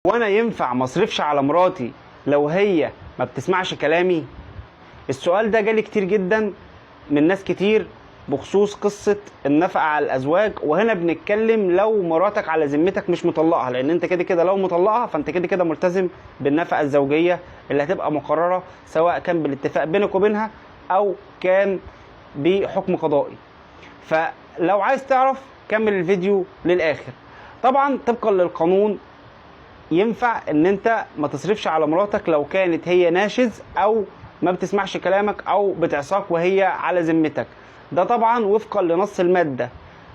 وانا ينفع ما اصرفش على مراتي لو هي ما بتسمعش كلامي؟ السؤال ده جالي كتير جدا من ناس كتير بخصوص قصة النفقة على الأزواج. وهنا بنتكلم لو مراتك على ذمتك مش مطلقها، لأن أنت كده كده لو مطلقها فأنت كده كده ملتزم بالنفقة الزوجية اللي هتبقى مقررة، سواء كان بالاتفاق بينك وبينها أو كان بحكم قضائي. فلو عايز تعرف كمل الفيديو للآخر. طبعا طبقا للقانون ينفع ان انت ما تصرفش على مراتك لو كانت هي ناشز او ما بتسمعش كلامك او بتعصاك وهي على ذمتك. ده طبعا وفقا لنص المادة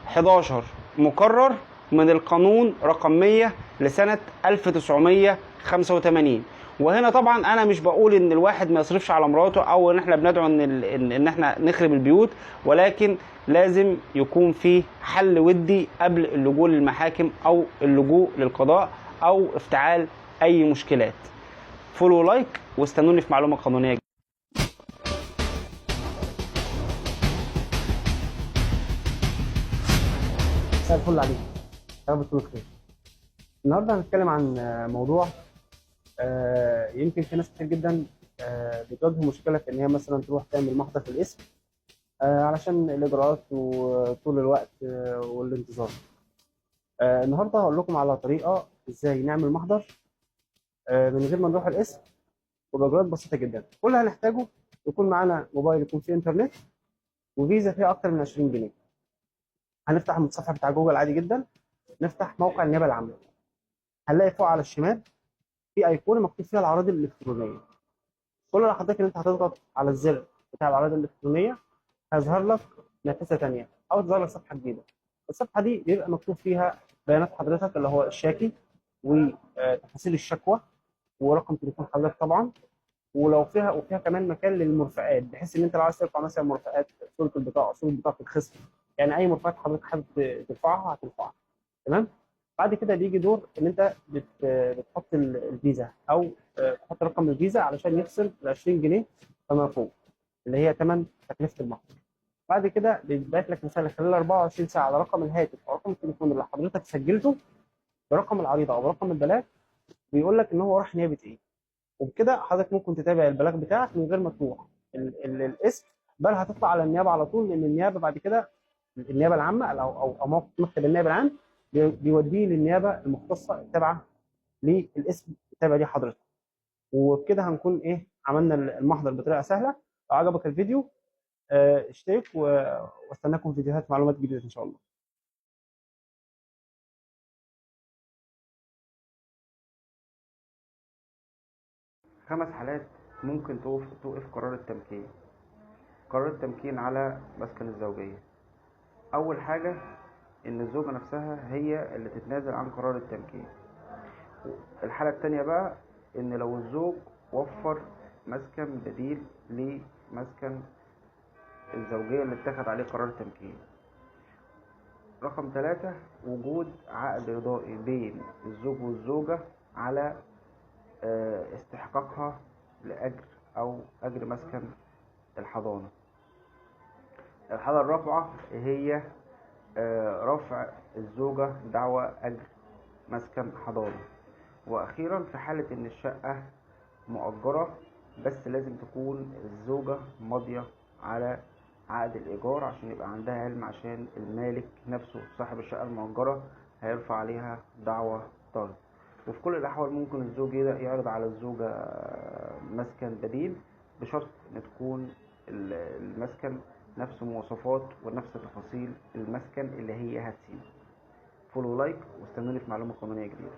11 مقرر من القانون رقم 100 لسنة 1985. وهنا طبعا انا مش بقول ان الواحد ما يصرفش على مراته او ان احنا بندعو ان احنا نخرب البيوت، ولكن لازم يكون في حل ودي قبل اللجوء للمحاكم او اللجوء للقضاء او افتعال اي مشكلات. follow like واستنوني في معلومة قانونية. مساء الفل عليكم، يا رب تكونوا بخير. النهارده هنتكلم عن موضوع يمكن في ناس كتير جدا بتواجه مشكلة في ان هي مثلا تروح تعمل محضر في القسم علشان الاجراءات وطول الوقت والانتظار. النهارده هقول لكم على طريقه ازاي نعمل محضر من غير ما نروح القسم وباجراءات بسيطة جدا. كل اللي هنحتاجه يكون معانا موبايل يكون فيه انترنت وفيزا فيها اكتر من 20 جنيه. هنفتح المتصفح بتاع جوجل عادي جدا، نفتح موقع النيابة العامة، هنلاقي فوق على الشمال في ايقونة مكتوب فيها العراض الالكترونية. كل اللي حضرتك ان انت هتضغط على الزر بتاع العراض الالكترونية هيظهر لك نافذة ثانية او تظهر لك صفحة جديدة. الصفحة دي بيبقى مكتوب فيها بيانات حضرتك اللي هو الشاكي وتفاصيل الشكوى ورقم تليفون حضرتك طبعا، ولو فيها وفيها كمان مكان للمرفقات، بحيث ان انت لو عايز ترفع مثلا مرفقات صوره البطاقة، صوره بطاقة الخصم، يعني اي مرفقات حضرتك حابب ترفعها هترفعها. تمام. بعد كده بيجي دور ان انت بتحط الفيزا او تحط رقم الفيزا علشان يفصل ال 20 جنيه فما فوق اللي هي ثمن تكلفة المحضر. بعد كده بيتبعت لك رسالة خلال 24 ساعة على رقم الهاتف او رقم التليفون اللي حضرتك سجلته برقم العريضة او برقم البلاغ، بيقول لك ان هو راح نيابة ايه. وبكده حضرتك ممكن تتابع البلاغ بتاعك من غير ما تروح القسم، بل هتطلع على النيابة على طول، لان النيابة بعد كده النيابة العامة او مكتب النائب العام بيوديه للنيابه المختصة التابعة للاسم التابع ليه حضرتك. وبكده هنكون ايه عملنا المحضر بطريقة سهلة. لو عجبك الفيديو اشترك واستناكم في فيديوهات معلومات جديدة ان شاء الله. خمس حالات ممكن توقف قرار التمكين. قرار التمكين على مسكن الزوجية. أول حاجة إن الزوجة نفسها هي اللي تتنازل عن قرار التمكين. الحالة التانية بقى إن لو الزوج وفر مسكن بديل لمسكن الزوجية اللي اتخذ عليه قرار التمكين. رقم 3 وجود عقد رضائي بين الزوج والزوجة على استحقاقها لأجر أو أجر مسكن الحضانة. الحالة الرابعة هي رفع الزوجة دعوى أجر مسكن حضانة. وأخيرا في حالة إن الشقة مؤجرة بس لازم تكون الزوجة ماضية على عقد الإيجار عشان يبقى عندها علم، عشان المالك نفسه صاحب الشقة المؤجرة هيرفع عليها دعوى طرد. وفي كل الأحوال ممكن الزوج يعرض على الزوجة مسكن بديل بشرط إن تكون المسكن نفس مواصفات ونفس تفاصيل المسكن اللي هي هتسيبه. follow like واستنوني في معلومة قانونية جديدة.